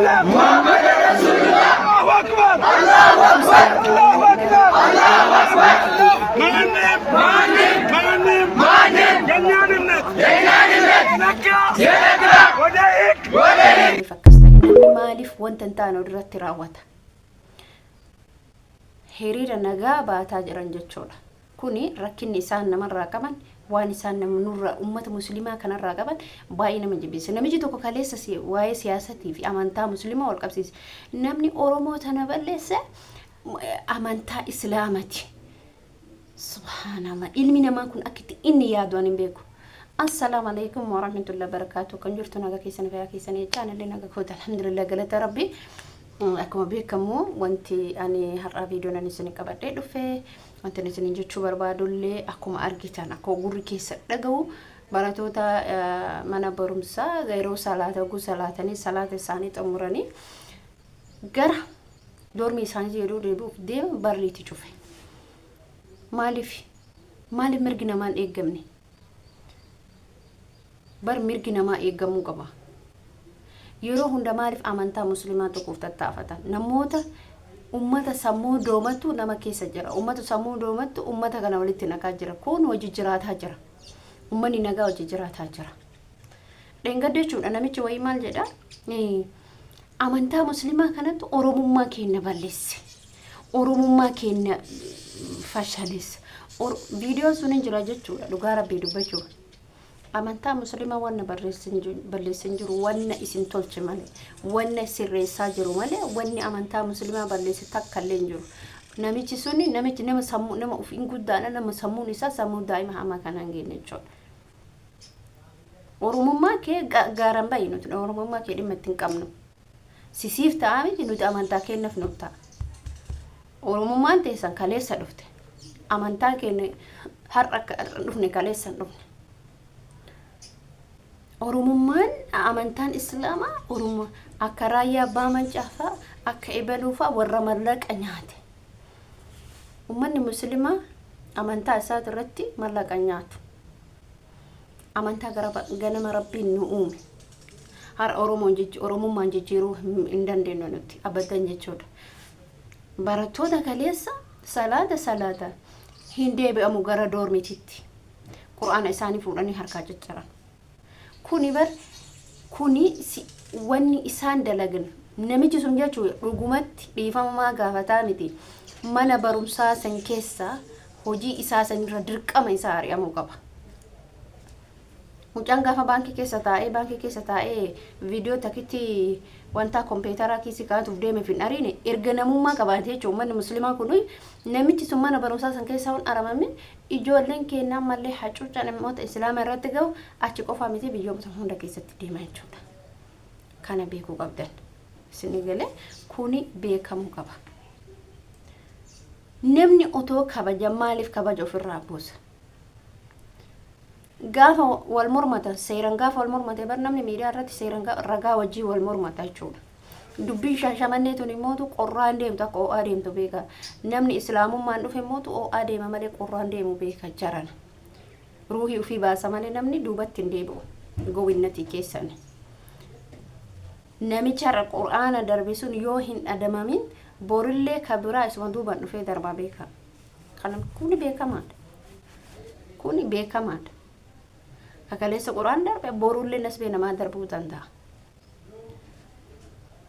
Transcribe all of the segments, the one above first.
وسلم. محمد رسول الله. الله أكبر، الله أكبر، الله أكبر، الله أكبر. ማንም ማንም ማንም ማንም የእኛን እምነት የነካ የነካ ወደ ህግ ወደ ህግ። Maaliif akkas ta'e? Namni maaliif wanta hin taane irratti raawwata? Hiriira nagaa baataa jiran jechuudha. Kuni rakkinni isaan namarraa qaban, waan isaan nurraa, ummata Muslimaa kanarraa qaban baay'ee nama jibbisiisa. Namichi tokko kaleessa waa'ee siyaasatii fi amantaa Muslimaa wal qabsiise. Namni Oromoo tana balleesse amantaa Islaamati. Subhaanallah, ilmi namaa kun akkitti inni yaadu ani hin beeku. Assalaamu alaikum warahmatullahi wabarakatuh. Kan jirtu nagaa keessan, fayyaa keessan jechaan illee nagaa koota, alhamdulillah, galata Rabbi. Akkuma beekamu, wanti ani har'aa viidiyoon ani isin qabadhee dhufe, wanti ani isin jechuu barbaadullee, akkuma argitan, akka gurri keessa dhaga'u, barattoota mana barumsaa yeroo salaata oguu salaatanii, salaata isaanii xumuranii gara doormii isaanii yeroo deebi'uuf deema barriitti cufe. Maaliif? Maaliif mirgi namaa hin eeggamne? Bar mirgi namaa eeggamuu qaba. Yeroo hunda maaliif amantaa Muslimaa tokkoof tattaafatan? Namoota ummata sammuu doomattu nama keessa jira. Ummata sammuu doomattu ummata kana walitti naqaa jira. Kun hojii jiraataa jira. Ummanni nagaa hojii jiraataa jira. Dheengadda jechuudha, namichi wayii maal jedha? Amantaa Muslimaa kanattu Oromummaa keenya balleesse. Oromummaa keenya fashaleesse. Viidiyoon sun hin jira jechuudha, dhugaa Rabbii dubbachuuf. Amantaa Muslimaa wanna balleessin jiru, wanna isin tolche malee, wanna sirreessaa jiru malee, wanni amantaa Muslimaa balleesse takka illee hin jiru. Namichi suni namichi nama sammuu nama ofiin guddaadha, nama sammuun isaa sammuu daa'ima hamaa kana hin geenye jechuudha. Oromummaa kee gaaraan bahi, nuti Oromummaa kee dhimma itti hin qabnu. Sisiif ta'a miti, nuti amantaa keenyaaf nuuf ta'a. Oromummaan teessan kaleessa dhufte. Amantaa keenya har'a akka dhufne, kaleessa hin dhufne. Oromummaan, amantaan Islaamaa Oromoo akka Raayyaa Abbaa Mancaafaa, akka ebaluufaa warra mallaqa nyaate. Uummanni Muslimaa amantaa isaati irratti mallaqa nyaatu. Amantaa gara ganama Rabbiin nu uume. Har'a Oromoon Oromummaan jijjiiruu hin dandeenyu nuti abadan jechuudha. Barattoota kaleessa salaata salaata hin deebi'amu gara doormititti. Qur'aana isaanii fuudhanii harkaa cicciran. Kuni bar kuni wanni isaan dalagan, namichi sun jechuun dhugumatti dhiifamamaa gaafataa miti. Mana barumsaa san keessa hojii isaa sanirra dirqama isaa ari'amuu qaba. Mucaan gaafa baankii keessa taa'ee viidiyoo takkitti wanta kompiitaraa kiisii kaa'atuuf deemeef hin ariine, erga namummaa qabaate jechuudha. Uummanni Muslimaa kun, namichi sun mana barumsaa san keessaa hin aramamin, ijoolleen keenya ammallee hacuucca namoota Islaama irratti gahu achi qofaa miti, biyyoota hunda keessatti deema jechuudha. Kana beekuu qabdan. Isin galee, kuni beekamuu qaba. Namni otoo kabaja, maaliif kabaja ofirraa buusa? Gaafa wal mormatan, seeran gaafa wal mormate, bar namni miidiyaa irratti seeran ragaa wajjii wal mormata jechuudha. Dubbiin Shaashamannee tun immootu qorraan deemtu akka ho'aa deemtu beeka. Namni Islaamummaan dhufe immootu ho'aa deema malee qorraan deemu beeka jarana. Ruuhii ofii baasa malee namni duubatti hin deebi'u. Gowwinnatii keessan. Namicha har'a Qur'aana darbe sun yoo hin adamamin, borillee ka biraa isuma duuban dhufee darbaa beeka. Kana kuni beekamaadha. Kuni beekamaadha. Kakaleessa Qur'aan darbe borullee nasbee namaa darbuu danda'a.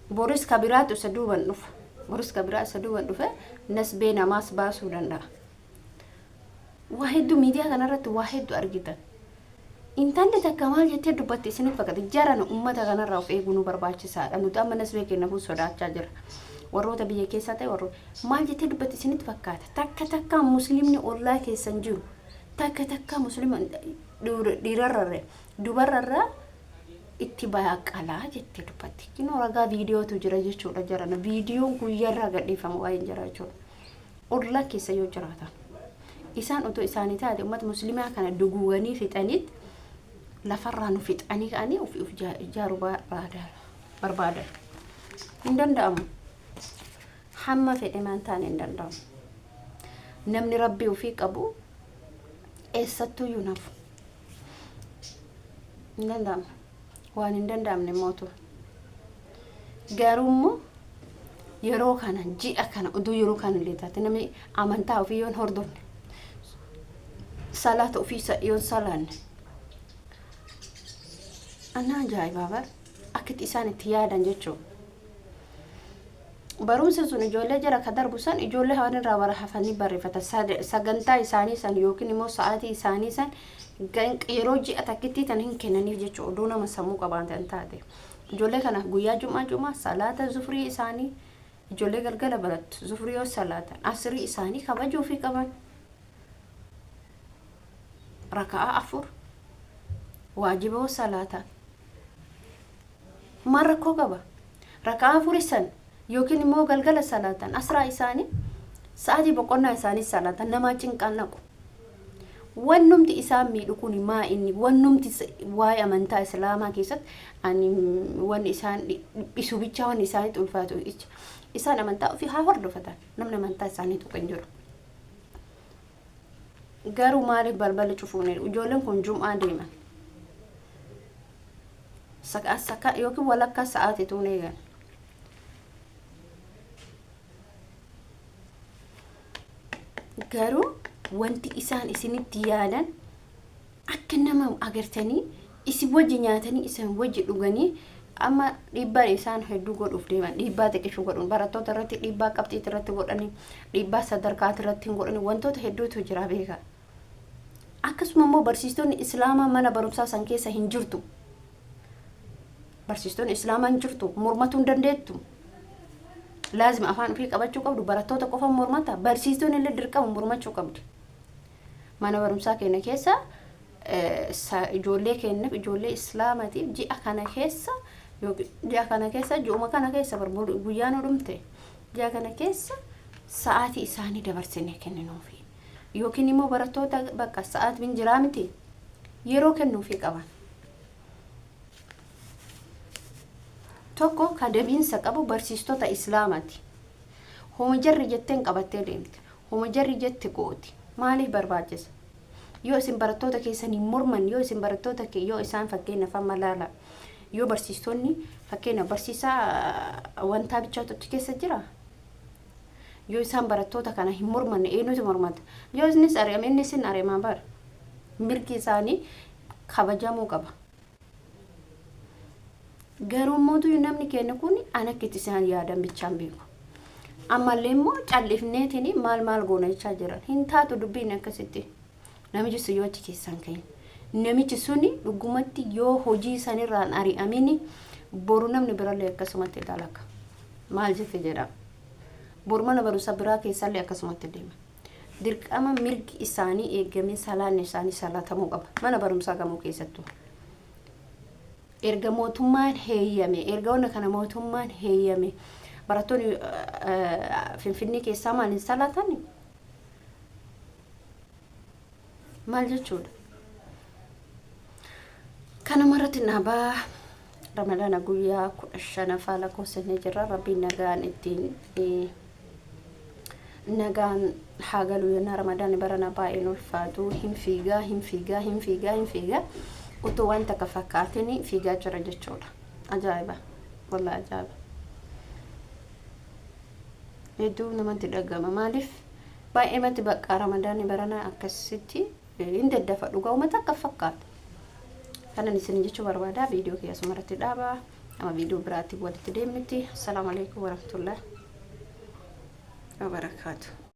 Boris ka biraatu isa duuban dhufa. Boris ka biraa isa duuban dhufe nasbee namaas baasuu danda'a. Waa hedduu miidiyaa kanarratti waa hedduu argitan. Intalli takka maal jettee dubbatti isiniif fakkaate? Jarana uummata kanarraa of eeguu nu barbaachisaadha. Nuti amma nasbee kennafuu sodaachaa jira. Warroota biyya keessaa ta'e, warroota maal jettee dubbatti isinitti fakkaata? Takka takka Muslimni ollaa keessan jiru. Takka takka Muslima dhiirarra dubararraa itti baaqalaa jettee dubbatti. Kinoo ragaa viidiyootu jira jechuudha jarana. Viidiyoon guyyaarraa gadhiifama waa'een jira jechuudha. Ollaa keessa yoo jiraatan. Isaan otoo isaanii taate, uummata Muslimaa kana duguuganii fixaniit lafarraa nu fixanii ka'anii ofii of ijaaruu barbaadan. Hin danda'amu. Hamma fedhe maan taane hin danda'amu. Namni Rabbii ofii qabu eessattuyyuu nafu. Hin danda'amu. Waan hin danda'amne mootu. Garuu immoo yeroo kana ji'a kana oduu yeroo kana illee taate namni amantaa ofii yoon hordofne salaata ofii yoon salaanne ana ajaa'ibaa bar akkitti isaan itti yaadan jechuudha. Barumsi sun ijoollee jala ka darbu san ijoollee hawan irraa bara hafanii barreeffatan sagantaa isaanii san yookiin immoo sa'aatii isaanii san yeroo ji'a takkittii tan hin kennaniif jechuudha oduu nama sammuu qabaatan taate. Ijoollee kana guyyaa jum'aa jum'aa salaata zufrii isaanii ijoollee galgala barattu zufrii yoo salaatan asrii isaanii kabajuufii qaban. Raka'aa 4 waajiba yoo salaatan maal rakkoo qaba? Raka'aa afuri san yookiin immoo galgala salaatan asraa isaanii sa'aatii boqonnaa isaanii salaatan namaa cinqaan naqu. Wannumti isaan miidhu kun maa inni wannumti waa'ee amantaa islaamaa keessatti ani wanni isaan dhiphisu bichaa wanni isaanitti ulfaatu isaan amantaa ofii haa hordofatan namni amantaa isaanii tuqe hin jiru. Garuu maaliif balbala cufuun ijoolleen kun jum'aa deeman? Sa'a saka yookiin walakkaa sa'aatii tuun eegan. Garuu wanti isaan isinitti yaadan akka nama agartanii isin wajji nyaatanii isin wajji dhuganii amma dhiibbaan isaan hedduu godhuuf deeman dhiibbaa xiqqishuu godhuun barattoota irratti dhiibbaa qabxiit irratti godhanii dhiibbaa sadarkaat irratti hin godhanii wantoota hedduutu jira beeka. Akkasuma immoo barsiistonni islaamaa mana barumsaa san keessa hin jirtu. Barsiistonni islaamaa hin jirtu mormatuu hin dandeettu. Laazima afaan ofii qabachuu qabdu barattoota qofa mormata barsiistonni illee dirqama mormachuu qabdi. Mana barumsaa keenya keessa ijoollee keenyaaf ijoollee islaamatiif ji'a kana keessa ji'a kana keessa ji'uma kana keessa guyyaa nu dhumte ji'a kana keessa sa'aatii isaanii dabarsinee kenninuufi yookiin immoo barattoota bakka sa'aatiin jiraa miti yeroo kennuufii qaban. Tokko ka dabiinsa qabu barsiistota islaamati. Homa jarri jetteen qabattee deemte. Homa jarri jette gooti. Maaliif barbaachisa? Yoo isin barattoota keessanii morman, yoo isin barattoota kee yoo isaan fakkeenyaaf amma laala. Yoo barsiistonni fakkeenyaaf barsiisaa wantaa bichaatu achi keessa jira. Yoo isaan barattoota kana hin mormanne eenyutu mormata? Yoo innis ari'ame innis hin ari'ama bara. Mirgi isaanii kabajamuu qaba. Garuu immoo namni keenya kun an akka itti isaan yaadan bichaan beeku. Ammallee immoo callifneetiin maal maal goona jechaa jiran. Hin taatu dubbiin akkasitti. Namichi sun yoo achi keessaan ka'in. Namichi suni dhugumatti yoo hojii sanirraan ari'amini boru namni birallee akkasumatti dalaga. Maal jette jedhama. Boru mana barumsa biraa keessallee akkasumatti deema. Dirqama mirgi isaanii eegamee salaanni isaanii salaatamuu qaba. Mana barumsaa kamuu keessattuu. Erga mootummaan heeyyame, erga wanna kana mootummaan heeyyame, barattoonni Finfinnee keessaa maal hin salaatani? Maal jechuudha? Kanuma irratti dhaabaa Ramadaana guyyaa 15ffaa lakkoofsannee jirra. Rabbiin nagaan ittiin nagaan haa galu yennaa Ramadaanni barana baay'een ulfaatu hin fiigaa hin fiigaa hin fiigaa hin fiigaa utuu waan takka fakkaatin fiigaa jira jechuudha. Ajaa'iba! Wallahi ajaa'iba! Hedduu namatti dhagama. Maaliif baay'eematti bakka Ramadaanni barana akkasitti hin daddafa dhugaa uummata akka fakkaatu. Kanan isin jechuu barbaada. Viidiyoo kiyya asuma irratti dhaaba. Amma viidiyoo biraatti walitti deemnutti. Assalaamu alaikum warahmatullahi wabarakaatu.